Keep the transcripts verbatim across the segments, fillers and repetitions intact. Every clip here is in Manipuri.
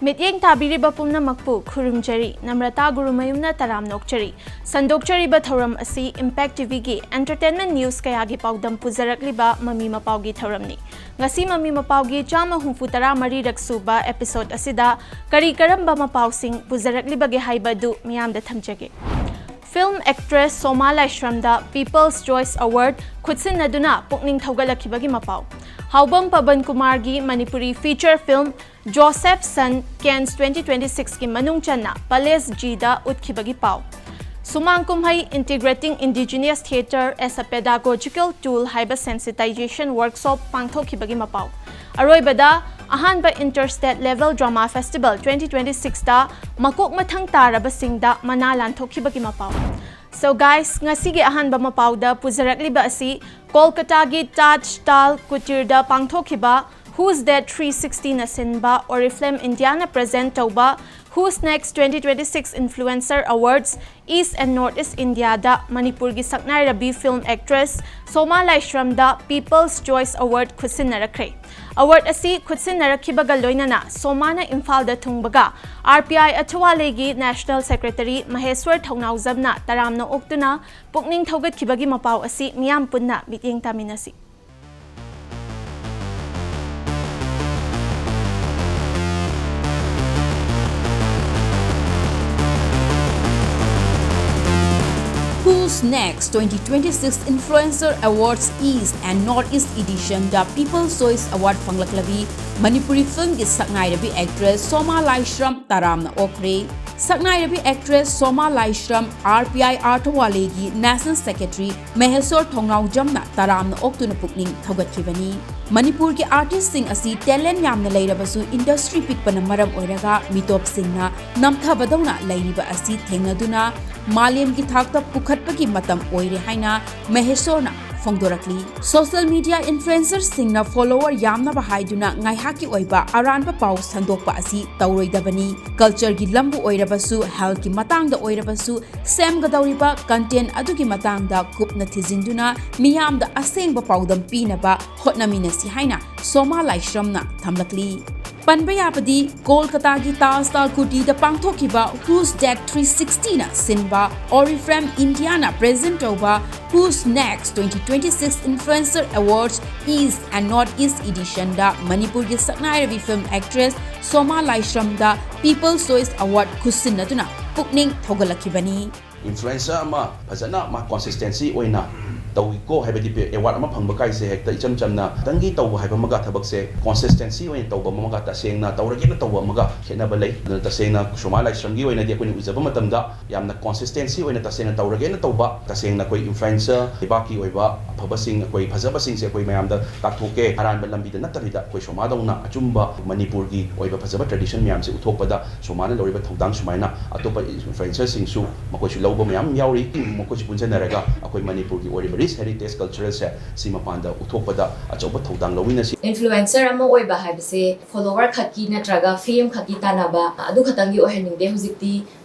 ꯃꯤꯠꯌꯦꯡ ꯇꯥꯕꯤꯔꯤꯕ ꯄꯨꯝꯅꯃꯛꯄꯨ ꯈꯨꯔꯨꯝꯖꯔꯤ꯫ ꯅꯝꯔꯇꯥ ꯒꯨꯔꯨꯃꯌꯨꯝꯅ ꯇꯔꯥꯝꯅ ꯑꯣꯛꯆꯔꯤ꯫ ꯁꯟꯗꯣꯛꯆꯔꯤꯕ ꯊꯧꯔꯝ ꯑꯁꯤ Impact ꯇꯤꯚꯤꯒꯤ entertainment news ꯀꯌꯥꯒꯤ ꯄꯥꯎꯗꯝ ꯄꯨꯖꯔꯛꯂꯤꯕ ꯃꯃꯤ ꯃꯄꯥꯎꯒꯤ ꯊꯧꯔꯝꯅꯤ꯫ ꯉꯁꯤ ꯃꯃꯤ ꯃꯄꯥꯎꯒꯤ ꯆꯥꯝꯃ ꯍꯨꯝꯐꯨ ꯇꯔꯥ ꯃꯔꯤꯔꯛ ꯁꯨꯕ episode ꯑꯁꯤꯗ ꯀꯔꯤ ꯀꯔꯝꯕ ꯃꯄꯥꯎꯁꯤꯡ ꯄꯨꯖꯔꯛꯂꯤꯕꯒꯦ ꯍꯥꯏꯕ ꯑꯗꯨ ꯃꯤꯌꯥꯝꯗ ꯊꯝꯖꯒꯦ꯫ Film actress ꯁꯣꯃꯥ ꯂꯥꯏꯁ꯭ꯔꯝꯗ People's Choice Award ꯈꯨꯠꯁꯤꯟꯅꯗꯨꯅ ꯄꯨꯛꯅꯤꯡ ꯊꯧꯒꯠꯂꯛꯈꯤꯕꯒꯤ ꯃꯄꯥꯎ꯫ ꯍꯥꯎꯕꯝ Paban ꯀꯨꯃꯥꯔꯒꯤ Manipuri feature film Joseph's Son Cannes twenty twenty-six ꯀꯤ ꯃꯅꯨꯡ ꯆꯟꯅ Palais G ꯗ ꯎꯠꯈꯤꯕꯒꯤ ꯄꯥꯎ꯫ ꯁꯨꯃꯥꯡ ꯀꯨꯝꯍꯩ Integrating Indigenous Theatre as a Pedagogical Tool ꯍꯥꯏꯕ sensitization workshop ꯄꯥꯡꯊꯣꯛꯈꯤꯕꯒꯤ ꯃꯄꯥꯎ꯫ ꯑꯔꯣꯏꯕꯗ, ꯑꯍꯥꯟꯕ Interstate Level Drama Festival twenty twenty-six ꯇ ꯃꯀꯣꯛ ꯃꯊꯪ ꯇꯥꯔꯕꯁꯤꯡꯗ ꯃꯅꯥ ꯂꯥꯟꯊꯣꯛꯈꯤꯕꯒꯤ ꯃꯄꯥꯎ꯫ So guys, ꯉꯁꯤꯒꯤ ꯑꯍꯥꯟꯕ ꯃꯄꯥꯎꯗ ꯄꯨꯖꯔꯛꯂꯤꯕ ꯑꯁꯤ ꯀꯣꯜꯀꯇꯥꯒꯤ ꯇꯥꯖ ꯇꯥꯜ ꯀꯨꯇꯤꯔꯗ ꯄꯥꯡꯊꯣꯛꯈꯤꯕ Who's That three sixty ꯅ ꯁꯤꯟꯕ Oriflame India ꯅ present ꯇꯧꯕ Who's Next twenty twenty-six Influencer Awards East and North East India ꯗ ꯃꯅꯤꯄꯨꯔꯒꯤ ꯁꯛꯅꯥꯏꯔꯕꯤ film actress ꯁꯣꯃꯥ ꯂꯥꯏꯁ꯭ꯔꯝꯗ People's Choice Award ꯈꯨꯠꯁꯤꯟꯅꯔꯛꯈ꯭ꯔꯦ꯫ Award ꯑꯁꯤ ꯈꯨꯠꯁꯤꯟꯅꯔꯛꯈꯤꯕꯒ ꯂꯣꯏꯅꯅ ꯁꯣꯃꯥꯅ ꯏꯝꯐꯥꯜꯗ ꯊꯨꯡꯕꯒ R P I ꯑꯊꯋꯥꯂꯦꯒꯤ National Secretary ꯃꯍꯦꯁ꯭ꯋꯔ ꯊꯧꯅꯥꯎꯖꯝꯅ ꯇꯔꯥꯝꯅ ꯑꯣꯛꯇꯨꯅ ꯄꯨꯛꯅꯤꯡ ꯊꯧꯒꯠꯈꯤꯕꯒꯤ ꯃꯄꯥꯎ ꯑꯁꯤ ꯃꯤꯌꯥꯝ ꯄꯨꯟꯅ ꯃꯤꯠꯌꯦꯡ ꯇꯥꯃꯤꯟꯅꯁꯤ꯫ Who's Next twenty twenty-six Influencer Awards East and Northeast Edition the People's Choice Award ꯐꯪꯂꯛꯂꯕꯤ Manipuri film ꯒꯤ ꯁꯛꯅꯥꯏꯔꯕꯤ actress ꯁꯣꯃꯥ ꯂꯥꯏꯁ꯭ꯔꯝ ꯇꯔꯥꯝꯅ ꯑꯣꯛꯈ꯭ꯔꯦ꯫ ꯁꯛꯅꯥꯏꯔꯕꯤ actress Soma Laishram R P I ꯑꯊꯋꯥꯂꯦꯒꯤ National Secretary ꯃꯍꯦꯁ꯭ꯋꯔ ꯊꯧꯅꯥꯎꯖꯝꯅ ꯇꯔꯥꯝꯅ ꯑꯣꯛꯇꯨꯅ ꯄꯨꯛꯅꯤꯡ ꯊꯧꯒꯠꯈꯤꯕꯅꯤ꯫ ꯃꯅꯤꯄꯨꯔꯒꯤ artist ꯁꯤꯡ ꯑꯁꯤ talent ꯌꯥꯝꯅ ꯂꯩꯔꯕꯁꯨ industry ꯄꯤꯛꯄꯅ ꯃꯔꯝ ꯑꯣꯏꯔꯒ ꯃꯤꯇꯣꯞꯁꯤꯡꯅ ꯅꯝꯊꯕꯗꯧꯅ ꯂꯩꯔꯤꯕ ꯑꯁꯤ ꯊꯦꯡꯅꯗꯨꯅ ꯃꯥꯂꯦꯝꯒꯤ ꯊꯥꯛꯇ ꯄꯨꯈꯠꯄꯒꯤ ꯃꯇꯝ ꯑꯣꯏꯔꯦ ꯍꯥꯏꯅ ꯃꯍꯦꯁ꯭ꯋꯔꯅ ꯐꯣꯡꯗꯣꯔꯛꯂꯤ꯫ Social media influencer ꯁꯤꯡꯅ follower ꯌꯥꯝꯅꯕ ꯍꯥꯏꯗꯨꯅ ꯉꯥꯏꯍꯥꯛꯀꯤ ꯑꯣꯏꯕ ꯑꯔꯥꯟꯕ ꯄꯥꯎ ꯁꯟꯗꯣꯛꯄ ꯑꯁꯤ ꯇꯧꯔꯣꯏꯗꯕꯅꯤ꯫ Culture ꯒꯤ ꯂꯝꯕꯨ ꯑꯣꯏꯔꯕꯁꯨ, health ꯀꯤ ꯃꯇꯥꯡꯗ ꯑꯣꯏꯔꯕꯁꯨ, ꯁꯦꯝꯒꯗꯧꯔꯤꯕ content ꯑꯗꯨꯒꯤ ꯃꯇꯥꯡꯗ ꯀꯨꯞꯅ ꯊꯤꯖꯤꯟꯗꯨꯅ ꯃꯤꯌꯥꯝꯗ ꯑꯁꯦꯡꯕ ꯄꯥꯎꯗꯝ ꯄꯤꯅꯕ ꯍꯣꯠꯅꯃꯤꯟꯅꯁꯤ ꯍꯥꯏꯅ ꯁꯣꯃꯥ ꯂꯥꯏꯁ꯭ꯔꯝꯅ ꯊꯝꯂꯛꯂꯤ꯫ ꯄꯟꯕ ꯌꯥꯕꯗꯤ ꯀꯣꯜꯀꯇꯥꯒꯤ ꯇꯥꯖ ꯇꯥꯜ ꯀꯨꯇꯤꯗ ꯄꯥꯡꯊꯣꯛꯈꯤꯕ Who's That three sixty ꯅ ꯁꯤꯟꯕ Oriflame India ꯅ present ꯇꯧꯕ Who's Next twenty twenty-six Influencer Awards East and North East Edition ꯗ ꯃꯅꯤꯄꯨꯔꯒꯤ ꯁꯛꯅꯥꯏꯔꯕꯤ film actress ꯁꯣꯃꯥ ꯂꯥꯏꯁ꯭ꯔꯝꯗ People's Choice Award ꯈꯨꯠꯁꯤꯟꯅꯗꯨꯅ ꯄꯨꯛꯅꯤꯡ ꯊꯧꯒꯠꯂꯛꯈꯤꯕꯅꯤ꯫ Influencer ꯑꯃ ꯐꯖꯅ ꯃꯥ consistency ꯑꯣꯏꯅ ꯇꯧꯏꯀꯣ, ꯍꯥꯏꯕꯗꯤ award ꯑꯃ ꯐꯪꯕ ꯀꯥꯏꯁꯦ ꯍꯦꯛꯇ ꯏꯆꯝ ꯆꯝꯅ ꯈꯤꯇꯪꯒꯤ ꯇꯧꯕ ꯍꯥꯏꯕ ꯑꯃꯒ, ꯊꯕꯛꯁꯦ consistency ꯑꯣꯏꯅ ꯇꯧꯕ ꯑꯃꯒ, ꯇꯁꯦꯡꯅ ꯇꯧꯔꯒꯦꯅ ꯇꯧꯕ ꯑꯃꯒ ꯈꯦꯠꯅꯕ ꯂꯩ꯫ ꯑꯗꯨꯅ ꯇꯁꯦꯡꯅ ꯁꯣꯃꯥ ꯂꯥꯏꯁ꯭ꯔꯝꯒꯤ ꯑꯣꯏꯅꯗꯤ ꯑꯩꯈꯣꯏꯅ ꯎꯖꯕ ꯃꯇꯝꯗ ꯌꯥꯝꯅ consistency ꯑꯣꯏꯅ ꯇꯁꯦꯡꯅ ꯇꯧꯔꯒꯦꯅ ꯇꯧꯕ, ꯇꯁꯦꯡꯅ ꯑꯩꯈꯣꯏ influencer ꯂꯩꯕꯥꯛꯀꯤ ꯑꯣꯏꯕ ꯑꯐꯕꯁꯤꯡ, ꯑꯩꯈꯣꯏ ꯐꯖꯕꯁꯤꯡꯁꯦ ꯑꯩꯈꯣꯏ ꯃꯌꯥꯝꯗ ꯇꯥꯛꯊꯣꯛꯀꯦ, ꯑꯔꯥꯟꯕ ꯂꯝꯕꯤꯗ ꯅꯠꯇꯕꯤꯗ ꯑꯩꯈꯣꯏ ꯁꯣꯃꯥꯗꯧꯅ ꯑꯆꯨꯝꯕ ꯃꯅꯤꯄꯨꯔꯒꯤ ꯑꯣꯏꯕ ꯐꯖꯕ tradition ꯃꯌꯥꯝꯁꯦ ꯎꯠꯊꯣꯛꯄꯗ ꯁꯣꯃꯥꯅ ꯂꯧꯔꯤꯕ ꯊꯧꯗꯥꯡ ꯁꯨꯃꯥꯏꯅ ꯑꯇꯣꯞꯄ influencerꯁꯤꯡꯁꯨ ꯃꯈꯣꯏꯁꯨ ꯂꯧꯕ ꯃꯌꯥꯝ ꯌꯥꯎꯔꯤ꯫ ꯃꯈꯣꯏꯁꯨ ꯄꯨꯟꯁꯤꯟꯅꯔꯒ ꯑꯩꯈꯣꯏ ꯃꯅꯤꯄꯨꯔꯒꯤ ꯑꯣꯏꯔꯤꯕ rich heritage cultureꯁꯦ ꯁꯤ ꯃꯄꯥꯟꯗ ꯎꯠꯊꯣꯛꯄꯗ ꯑꯆꯧꯕ ꯊꯧꯗꯥꯡ ꯂꯧꯃꯤꯟꯅꯁꯤ꯫ Influencer ꯑꯃ ꯑꯣꯏꯕ ꯍꯥꯏꯕꯁꯦ follower ꯈꯛꯀꯤ ꯅꯠꯇ꯭ꯔꯒ fame ꯈꯛꯀꯤ ꯇꯥꯟꯅꯕ ꯑꯗꯨ ꯈꯛꯇꯪꯒꯤ ꯑꯣꯏꯍꯟꯅꯤꯡꯗꯦ꯫ ꯍꯧꯖꯤꯛꯇꯤ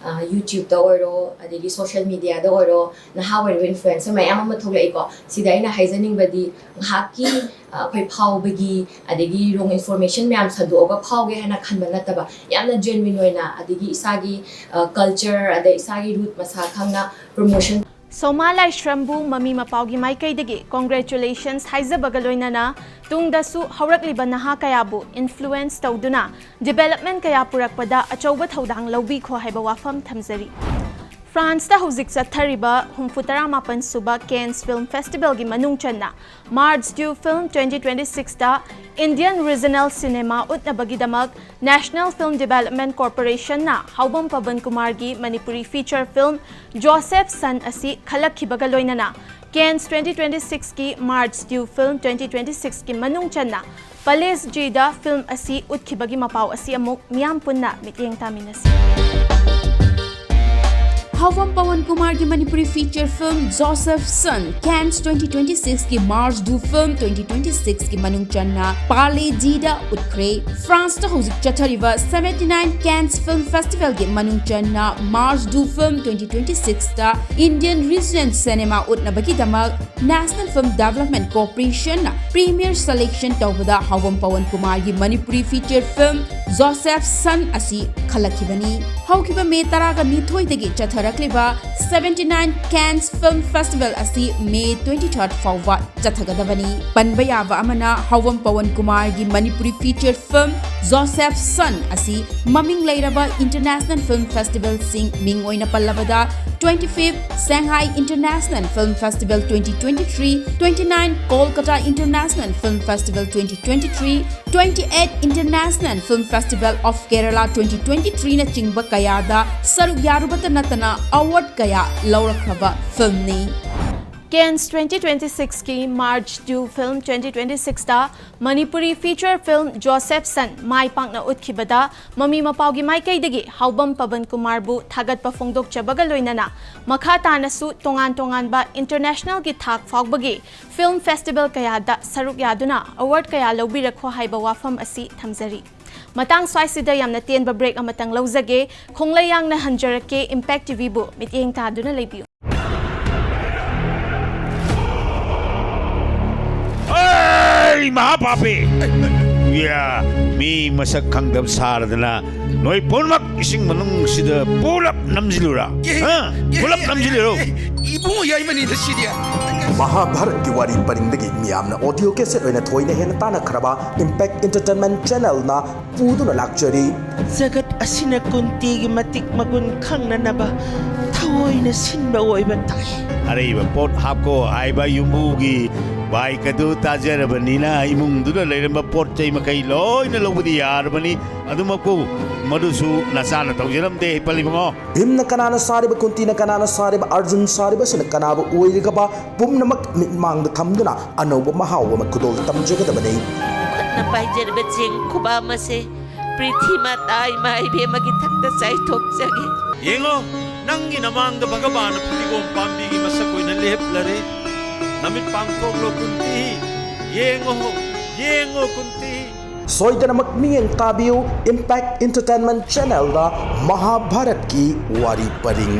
YouTubeꯇ ꯑꯣꯏꯔꯣ, ꯑꯗꯒꯤ social mediaꯗ ꯑꯣꯏꯔꯣ, ꯅꯍꯥ ꯑꯣꯏꯔꯤꯕ influencer ꯃꯌꯥꯝ ꯑꯃ ꯊꯣꯛꯂꯛꯏꯀꯣ꯫ ꯁꯤꯗ ꯑꯩꯅ ꯍꯥꯏꯖꯅꯤꯡꯕꯗꯤ ꯉꯥꯏꯍꯥꯛꯀꯤ ꯑꯩꯈꯣꯏ ꯐꯥꯎꯕꯒꯤ, ꯑꯗꯒꯤ wrong information ꯃꯌꯥꯝ ꯁꯟꯗꯣꯛꯑꯒ ꯐꯥꯎꯒꯦ ꯍꯥꯏꯅ ꯈꯟꯕ ꯅꯠꯇꯕ, ꯌꯥꯝꯅ genuine ꯑꯣꯏꯅ, ꯑꯗꯒꯤ ꯏꯁꯥꯒꯤ culture, ꯑꯗꯩ ꯏꯁꯥꯒꯤ root ꯃꯁꯥ ꯈꯪꯅ promotion ꯁꯣꯃꯥ ꯂꯥꯏꯁ꯭ꯔꯝꯕꯨ ꯃꯃꯤ ꯃꯄꯥꯎꯒꯤ ꯃꯥꯏꯀꯩꯗꯒꯤ congratulations ꯍꯥꯏꯖꯕꯒ ꯂꯣꯏꯅꯅ ꯇꯨꯡꯗꯁꯨ ꯍꯧꯔꯛꯂꯤꯕ ꯅꯍꯥ ꯀꯌꯥꯕꯨ influence ꯇꯧꯗꯨꯅ development ꯀꯌꯥ ꯄꯨꯔꯛꯄꯗ ꯑꯆꯧꯕ ꯊꯧꯗꯥꯡ ꯂꯧꯕꯤꯈꯣ ꯍꯥꯏꯕ ꯋꯥꯐꯝ ꯊꯝꯖꯔꯤ꯫ ꯐ꯭ꯔꯥꯟꯁꯇ ꯍꯧꯖꯤꯛ ꯆꯠꯊꯔꯤꯕ ꯍꯨꯝꯐꯨ ꯇꯔꯥ ꯃꯥꯄꯟ ꯁꯨꯕ Cannes Film Festivalꯒꯤ ꯃꯅꯨꯡ ꯆꯟꯅ March Due Film twenty twenty sixꯇ Indian regional cinema ꯎꯠꯅꯕꯒꯤꯗꯃꯛ National Film Development Corporationꯅ ꯍꯥꯎꯕꯝ Paban ꯀꯨꯃꯥꯔꯒꯤ Manipuri feature film Joseph's Son ꯑꯁꯤ ꯈꯜꯂꯛꯈꯤꯕꯒ ꯂꯣꯏꯅꯅ Cannes twenty twenty sixꯀꯤ March Due Film twenty twenty sixꯀꯤ ꯃꯅꯨꯡ ꯆꯟꯅ Palais Gdꯗ film ꯑꯁꯤ ꯎꯠꯈꯤꯕꯒꯤ ꯃꯄꯥꯎ ꯑꯁꯤ ꯑꯃꯨꯛ ꯃꯤꯌꯥꯝ ꯄꯨꯟꯅ ꯃꯤꯠꯌꯦꯡ ꯇꯥꯃꯤꯟꯅꯁꯤ꯫ ꯍꯥꯎꯕꯝ Pawan ꯀꯨꯃꯥꯔꯒꯤ Manipuri feature film Joseph's Son, Cannes twenty twenty-six ꯀꯤ Marche du Film twenty twenty-six ꯀꯤ ꯃꯅꯨꯡ ꯆꯟꯅ Palais Dix ꯗ ꯎꯠꯈ꯭ꯔꯦ꯫ France ꯇ ꯍꯧꯖꯤꯛ ꯆꯠꯊꯔꯤꯕ seventy-nine Cannes Film Festival ꯒꯤ ꯃꯅꯨꯡ ꯆꯟꯅ Marche du Film twenty twenty-six ꯇ Indian region cinema ꯎꯠꯅꯕꯒꯤꯗꯃꯛ National Film Development Corporation ꯅ premiere selection ꯇꯧꯕꯗ ꯍꯥꯎꯕꯝ Pawan ꯀꯨꯃꯥꯔꯒꯤ Manipuri feature film Joseph's Son ꯑꯁꯤ ꯈꯜꯂꯛꯈꯤꯕꯅꯤ꯫ ꯍꯧꯈꯤꯕ ꯃꯦ ꯇꯔꯥꯒ ꯅꯤꯊꯣꯏꯗꯒꯤ ꯆꯠꯊꯔꯛꯂꯤꯕ seventy-nine Cannes Film Festival ꯑꯁꯤ ꯃꯦ twenty-third ꯐꯥꯎꯕ ꯆꯠꯊꯒꯗꯕꯅꯤ꯫ ꯄꯟꯕ ꯌꯥꯕ ꯑꯃꯅ, ꯍꯥꯎꯕꯝ Pawan ꯀꯨꯃꯥꯔꯒꯤ Manipuri feature film Joseph's Son ꯑꯁꯤ ꯃꯃꯤꯡ ꯂꯩꯔꯕ international film festival ꯁꯤꯡ, ꯃꯤꯡ ꯑꯣꯏꯅ ꯄꯜꯂꯕꯗ, twenty-fifth Shanghai International Film Festival twenty twenty-three, twenty-nine Kolkata International Film Festival twenty twenty-three, twenty-eight International Film Festival of Kerala twenty twenty-three ꯅꯆꯤꯡꯕ ꯀꯌꯥꯗ ꯁꯔꯨꯛ ꯌꯥꯔꯨꯕꯇ ꯅꯠꯇꯅ award ꯀꯌꯥ ꯂꯧꯔꯛꯈ꯭ꯔꯕ film ꯅꯤ꯫ Cannes twenty twenty-six ꯀꯤ Marche du Film twenty twenty-six ꯇ Manipuri feature film Joseph's Son ꯃꯥꯏ ꯄꯥꯛꯅ ꯎꯠꯈꯤꯕꯗ ꯃꯃꯤ ꯃꯄꯥꯎꯒꯤ ꯃꯥꯏꯀꯩꯗꯒꯤ ꯍꯥꯎꯕꯝ ꯄꯕꯟ ꯀꯨꯃꯥꯔꯕꯨ ꯊꯥꯒꯠꯄ ꯐꯣꯡꯗꯣꯛꯆꯕꯒ ꯂꯣꯏꯅꯅ ꯃꯈꯥ ꯇꯥꯅꯁꯨ ꯇꯣꯉꯥꯟ ꯇꯣꯉꯥꯟꯕ international ꯒꯤ ꯊꯥꯛ ꯐꯥꯎꯕꯒꯤ film festival ꯀꯌꯥꯗ ꯁꯔꯨꯛ ꯌꯥꯗꯨꯅ award ꯀꯌꯥ ꯂꯧꯕꯤꯔꯛꯈꯣ ꯍꯥꯏꯕ ꯋꯥꯐꯝ ꯑꯁꯤ ꯊꯝꯖꯔꯤ꯫ ꯃꯇꯥꯡ ꯁ꯭ꯋꯥꯏꯁꯤꯗ ꯌꯥꯝꯅ ꯇꯦꯟꯕ break ꯑꯃꯇꯪ ꯂꯧꯖꯒꯦ꯫ ꯈꯣꯡꯂꯩ ꯌꯥꯡꯅ ꯍꯟꯖꯔꯛꯀꯦ Impact T V ꯕꯨ ꯃꯤꯠꯌꯦꯡ ꯇꯥꯗꯨꯅ ꯂꯩꯕꯤꯌꯨ꯫ ꯑꯩ ꯃꯍꯥ ꯄꯥꯄꯤ! ꯌꯥ, ꯃꯤ ꯃꯁꯛ ꯈꯪꯗꯕ ꯁꯥꯔꯗꯅ ꯅꯣꯏ ꯄꯨꯝꯅꯃꯛ ꯏꯁꯤꯡ ꯃꯅꯨꯡꯁꯤꯗ ꯄꯨꯂꯞ ꯅꯝꯁꯤꯜꯂꯨꯔꯥ? ꯍꯥ? ꯄꯨꯂꯞ ꯅꯝꯁꯤꯜꯂꯨꯔꯣ? ꯏꯕꯨꯡꯉꯣ ꯌꯥꯏꯃꯅꯤꯗ ꯁꯤꯗꯤ꯫ ꯃꯍꯥꯚꯥꯔꯠꯀꯤ ꯋꯥꯔꯤ ꯄꯔꯤꯡꯗꯒꯤ ꯃꯤꯌꯥꯝꯅ audio cassette ꯑꯣꯏꯅ ꯊꯣꯏꯅ ꯍꯦꯟꯅ ꯇꯥꯟꯅꯈ꯭ꯔꯕ Impact Entertainment Channelꯅ ꯄꯨꯗꯨꯅ ꯂꯥꯛꯆꯔꯤ꯫ ꯖꯒꯠ ꯑꯁꯤꯅ ꯀꯨꯟꯇꯤꯒꯤ ꯃꯇꯤꯛ ꯃꯒꯨꯟ ꯈꯪꯅꯅꯕ ꯊꯑꯣꯏꯅ ꯁꯤꯟꯕ ꯑꯣꯏꯕ ꯇꯥꯏ꯫ ꯑꯔꯩꯕ ꯄꯣꯠ ꯍꯥꯞꯀꯣ ꯍꯥꯏꯕ ꯌꯨꯝꯕꯨꯒꯤ bike ꯑꯗꯨ ꯇꯥꯖꯔꯕꯅꯤꯅ ꯏꯃꯨꯡꯗꯨꯗ ꯂꯩꯔꯝꯕ ꯄꯣꯠ ꯆꯩ ꯃꯈꯩ ꯂꯣꯏꯅ ꯂꯧꯕꯗꯤ ꯌꯥꯔꯕꯅꯤ꯫ ꯑꯗꯨꯃꯛꯄꯨ ꯃꯗꯨꯁꯨ ꯅꯆꯥꯅ ꯇꯧꯖꯔꯝꯗꯦ ꯍꯩꯄꯜ ꯏꯕꯨꯡꯉꯣ꯫ ꯚꯤꯝꯅ ꯀꯅꯥꯅ ꯁꯥꯔꯤꯕ, ꯀꯨꯟꯇꯤꯅ ꯀꯅꯥꯅ ꯁꯥꯔꯤꯕ, ꯑꯔꯖꯨꯟ ꯁꯥꯔꯤꯕꯁꯤꯅ ꯀꯅꯥꯕꯨ ꯑꯣꯏꯔꯤꯒꯕ ꯄꯨꯝꯅꯃꯛ ꯃꯤꯠꯃꯥꯡꯗ ꯊꯝꯗꯨꯅ ꯑꯅꯧꯕ ꯃꯍꯥꯎ ꯑꯃ ꯈꯨꯗꯣꯜ ꯇꯝꯖꯒꯗꯕꯅꯤ꯫ ꯈꯨꯠꯅ ꯄꯥꯏꯖꯔꯤꯕ ꯆꯦꯡ ꯈꯨꯕꯥꯝ ꯑꯁꯦ ꯄ꯭ꯔꯤꯊꯤ ꯃꯥꯇꯥ ꯏꯃꯥ ꯏꯕꯦꯝꯃꯒꯤ ꯊꯛꯇ ꯆꯥꯏꯊꯣꯛꯆꯒꯦ꯫ ꯌꯦꯡꯉꯣ, ꯅꯪꯒꯤ ꯅꯃꯥꯡꯗ ꯚꯒꯕꯥꯟꯅ ꯐꯗꯤꯒꯣꯝ ꯄꯥꯝꯕꯤꯒꯤ ꯃꯁꯛ ꯑꯣꯏꯅ ꯂꯦꯞꯂꯔꯦ꯫ ꯅꯃꯤꯠ ꯄꯥꯡꯊꯣꯛꯂꯣ ꯀꯨꯟꯇꯤ, ꯌꯦꯡꯉꯣ, ꯌꯦꯡꯉꯣ ꯀꯨꯟꯇꯤ꯫ ꯁꯣꯏꯗꯅꯃꯛ ꯃꯤꯠꯌꯦꯡ ꯇꯥꯕꯤꯌꯨ Impact Entertainment Channelꯗ ꯃꯍꯥꯚꯥꯔꯠꯀꯤ ꯋꯥꯔꯤ ꯄꯔꯤꯡ꯫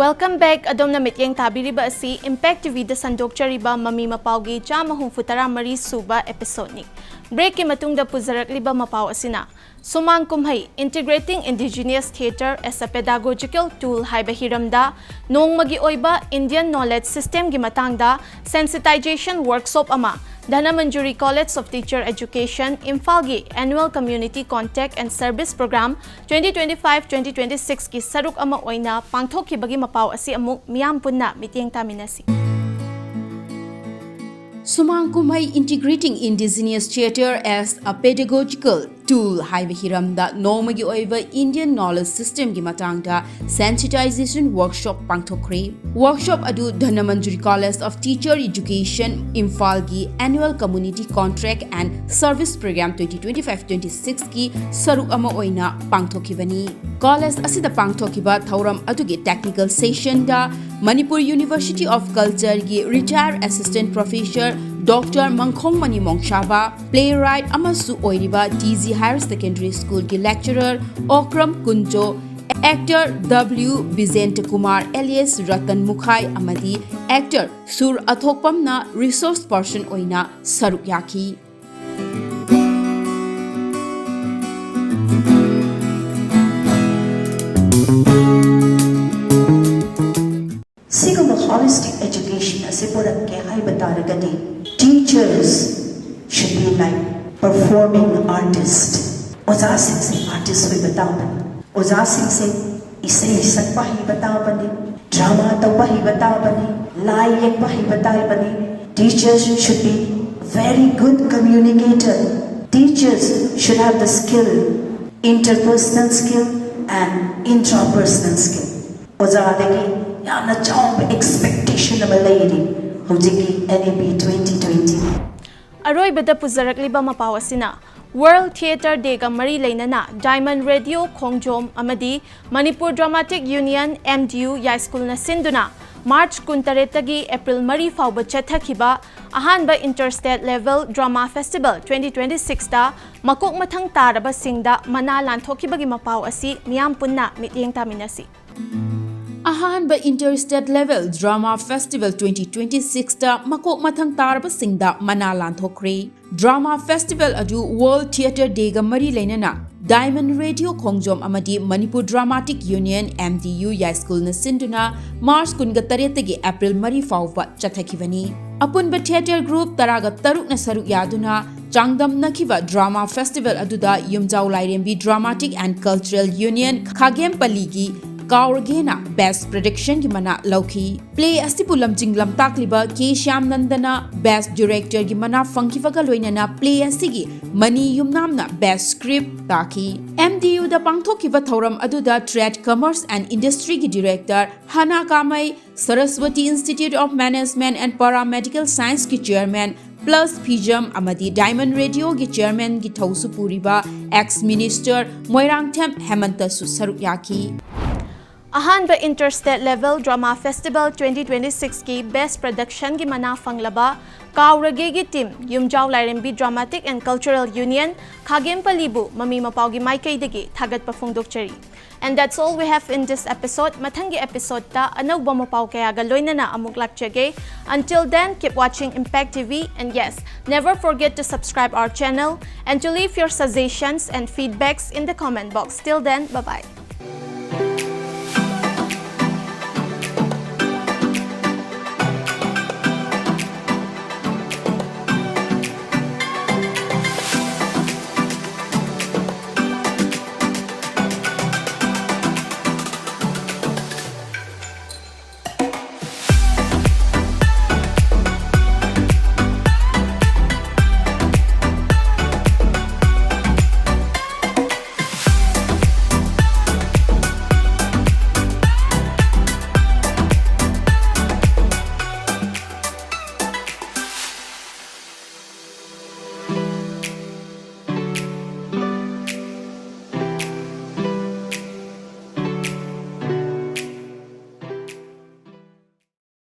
Welcome back. ꯑꯗꯣꯝꯅ ꯃꯤꯠꯌꯦꯡ ꯇꯥꯕꯤꯔꯤꯕ ꯑꯁꯤ Impact TVꯗ ꯁꯟꯗꯣꯛꯆꯔꯤꯕ ꯃꯃꯤ ꯃꯄꯥꯎꯒꯤ ꯆꯥꯝꯃ ꯍꯨꯝꯐꯨ ꯇꯔꯥ ꯃꯔꯤ ꯁꯨꯕ episodeꯅꯤ꯫ Breakꯀꯤ ꯃꯇꯨꯡꯗ ꯄꯨꯖꯔꯛꯂꯤꯕ ꯃꯄꯥꯎ ꯑꯁꯤꯅ ꯁꯨꯃꯥꯡ ꯀꯨꯝꯍꯩ Integrating Indigenous Theatre as a Pedagogical Tool ꯍꯥꯏꯕ ꯍꯤꯔꯝꯗ ꯅꯣꯡꯃꯒꯤ ꯑꯣꯏꯕ Indian Knowledge Systemꯒꯤ ꯃꯇꯥꯡꯗ sensitization workshop ꯑꯃ Dhanamanjuri College of Teacher Education, ꯏꯝꯐꯥꯜꯒꯤ Annual Community Contact and Service Program twenty twenty five twenty twenty sixꯀꯤ ꯁꯔꯨꯛ ꯑꯃ ꯑꯣꯏꯅ ꯄꯥꯡꯊꯣꯛꯈꯤꯕꯒꯤ ꯃꯄꯥꯎ ꯑꯁꯤ ꯑꯃꯨꯛ ꯃꯤꯌꯥꯝ ꯄꯨꯟꯅ ꯃꯤꯠꯌꯦꯡ ꯇꯥꯃꯤꯟꯅꯁꯤ꯫ ꯁꯨꯃꯥꯡ ꯀꯨꯝꯍꯩ Integrating Indigenous Theatre as a Pedagogical Tool ꯍꯥꯏꯕ ꯍꯤꯔꯝꯗ ꯅꯣꯡꯃꯒꯤ ꯑꯣꯏꯕ Indian Knowledge Systemꯒꯤ ꯃꯇꯥꯡꯗ sensitization workshop ꯄꯥꯡꯊꯣꯛꯈ꯭ꯔꯦ꯫ Workshop ꯑꯗꯨ Dhanamanjuri College of Teacher Education, ꯏꯝꯐꯥꯜꯒꯤ Annual Community Contract and Service Program twenty twenty five twenty sixꯀꯤ ꯁꯔꯨꯛ ꯑꯃ ꯑꯣꯏꯅ ꯄꯥꯡꯊꯣꯛꯈꯤꯕꯅꯤ꯫ College ꯑꯁꯤꯗ ꯄꯥꯡꯊꯣꯛꯈꯤꯕ ꯊꯧꯔꯝ ꯑꯗꯨꯒꯤ technical sessionꯗ Manipur University of Cultureꯒꯤ Retired Assistant Professor Doctor ꯃꯪꯈꯣꯡꯃꯅꯤ ꯃꯣꯡꯁꯥꯕ, playwright ꯑꯃꯁꯨ ꯑꯣꯏꯔꯤꯕ TG Higher Secondary Schoolꯒꯤ lecturer Okram Kunjo, actor W ꯕꯤꯖꯦꯟꯇ Kumar alias Ratan ꯃꯨꯈꯥꯏ ꯑꯃꯗꯤ actor ꯁꯨꯔ ꯑꯊꯣꯛꯄꯝꯅ resource person ꯑꯣꯏꯅ ꯁꯔꯨꯛ ꯌꯥꯈꯤ꯫ ꯁꯤꯒꯨꯝꯕ holistic education ꯑꯁꯤ ꯄꯨꯔꯛꯀꯦ ꯍꯥꯏꯕ ꯇꯥꯔꯒꯗꯤ teachers should be like performing artist. ꯑꯣꯖꯥꯁꯤꯡꯁꯦ artist ꯑꯣꯏꯕ ꯇꯥꯕꯅꯤ꯫ ꯑꯣꯖꯥꯁꯤꯡꯁꯦ ꯏꯁꯩ ꯁꯛꯄ ꯍꯩꯕ ꯇꯥꯕꯅꯤ, drama ꯇꯧꯕ ꯍꯩꯕ ꯇꯥꯕꯅꯤ, ꯂꯥꯏ ꯌꯦꯛꯄ ꯍꯩꯕ ꯇꯥꯕꯅꯤ꯫ Teachers should be very good communicator. Teachers should have the skill, interpersonal skill and intrapersonal skill. ꯑꯣꯖꯥꯗꯒꯤ ꯌꯥꯝꯅ ꯆꯥꯎꯕ expectation ꯑꯃ ꯂꯩꯔꯤ ꯍꯧꯖꯤꯛꯀꯤ NEP twenty twenty꯫ ꯑꯔꯣꯏꯕꯗ ꯄꯨꯖꯔꯛꯂꯤꯕ ꯃꯄꯥꯎ ꯑꯁꯤꯅ World Theatre Day ꯒ ꯃꯔꯤ ꯂꯩꯅꯅ Diamond Radio ꯈꯣꯡꯖꯣꯝ ꯑꯃꯗꯤ Manipur Dramatic Union, M D U, ꯌꯥꯏꯁ꯭ꯀꯨꯜꯅ ꯁꯤꯟꯗꯨꯅ March ꯀꯨꯟꯇꯔꯦꯠꯇꯒꯤ April ꯃꯔꯤ ꯐꯥꯎꯕ ꯆꯠꯊꯈꯤꯕ ꯑꯍꯥꯟꯕ Inter State Level Drama Festival twenty twenty-six ꯇ ꯃꯀꯣꯛ ꯃꯊꯪ ꯇꯥꯔꯕꯁꯤꯡꯗ ꯃꯅꯥ ꯂꯥꯟꯊꯣꯛꯈꯤꯕꯒꯤ ꯃꯄꯥꯎ ꯑꯁꯤ ꯃꯤꯌꯥꯝ ꯄꯨꯟꯅ ꯃꯤꯠꯌꯦꯡ ꯇꯥꯃꯤꯟꯅꯁꯤ꯫ ꯑꯍꯥꯟꯕ Inter State Level Drama Festival twenty twenty-six ꯇ ꯃꯀꯣꯛ ꯃꯊꯪ ꯇꯥꯔꯕꯁꯤꯡꯗ ꯃꯅꯥ ꯂꯥꯟꯊꯣꯛꯈ꯭ꯔꯦ꯫ Drama Festival ꯑꯗꯨ World Theatre Day ꯒ ꯃꯔꯤ ꯂꯩꯅꯅ Diamond Radio ꯈꯣꯡꯖꯣꯝ ꯑꯃꯗꯤ Manipur Dramatic Union, M D U, ꯌꯥꯏꯁ꯭ꯀꯨꯜꯅ ꯁꯤꯟꯗꯨꯅ March ꯀꯨꯟꯒ ꯇꯔꯦꯠꯇꯒꯤ April ꯃꯔꯤ ꯐꯥꯎꯕ ꯆꯠꯊꯈꯤꯕꯅꯤ꯫ ꯑꯄꯨꯟꯕ theatre group ꯇꯔꯥꯒ ꯇꯔꯨꯛꯅ ꯁꯔꯨꯛ ꯌꯥꯗꯨꯅ ꯆꯥꯡꯗꯝꯅꯈꯤꯕ drama festival ꯑꯗꯨꯗ ꯌꯨꯝꯖꯥꯎ ꯂꯥꯏꯔꯦꯝꯕꯤ Dramatic and Cultural Union ꯈꯥꯒꯦꯝꯄꯜꯂꯤꯒꯤ ꯀꯥꯎꯔꯒꯦꯅ Best Production ꯒꯤ ꯃꯅꯥ ꯂꯧꯈꯤ꯫ Play ꯑꯁꯤꯕꯨ ꯂꯝꯖꯤꯡ ꯂꯝꯇꯥꯛꯂꯤꯕ ꯀꯦ ꯁ꯭ꯌꯥꯝꯅꯟꯗꯅ Best Director ꯒꯤ ꯃꯅꯥ ꯐꯪꯈꯤꯕꯒ ꯂꯣꯏꯅꯅ play ꯑꯁꯤꯒꯤ ꯃꯅꯤ ꯌꯨꯝꯅꯥꯝꯅ Best Script ꯇꯥꯈꯤ꯫ M D U ꯗ ꯄꯥꯡꯊꯣꯛꯈꯤꯕ ꯊꯧꯔꯝ ꯑꯗꯨꯗ Trade, Commerce and Industry ꯒꯤ Director ꯍꯥꯅꯥ ꯀꯥꯃꯩ, Saraswati Institute of Management and Paramedical Science ꯀꯤ Chairman Plus ꯐꯤꯖꯝ ꯑꯃꯗꯤ Diamond Radio ꯒꯤ Chairman ꯒꯤ ꯊꯧꯁꯨ ꯄꯨꯔꯤꯕ ex Minister ꯃꯣꯏꯔꯥꯡꯊꯦꯝ ꯍꯦꯃꯟꯇꯁꯨ ꯁꯔꯨꯛ ꯌꯥꯈꯤ꯫ ꯑꯍꯥꯟꯕ Inter State Level Drama Festival twenty twenty-six ꯀꯤ Best Production ꯒꯤ ꯃꯅꯥ ꯐꯪꯂꯕ ꯀꯥꯎꯔꯒꯦꯒꯤ team, ꯌꯨꯝꯖꯥꯎ ꯂꯥꯏꯔꯦꯝꯕꯤ Dramatic and Cultural Union ꯈꯥꯒꯦꯝꯄꯜꯂꯤꯕꯨ ꯃꯃꯤ ꯃꯄꯥꯎꯒꯤ ꯃꯥꯏꯀꯩꯗꯒꯤ ꯊꯥꯒꯠꯄ ꯐꯣꯡꯗꯣꯛꯆꯔꯤ꯫ And that's all we have in this episode. ꯃꯊꯪꯒꯤ episode ꯇ ꯑꯅꯧꯕ ꯃꯄꯥꯎ ꯀꯌꯥꯒ ꯂꯣꯏꯅꯅ ꯑꯃꯨꯛ ꯂꯥꯛꯆꯒꯦ꯫ Until then, keep watching Impact T V, and yes, never forget to subscribe our channel and to leave your suggestions and feedbacks in the comment box. Till then, bye-bye.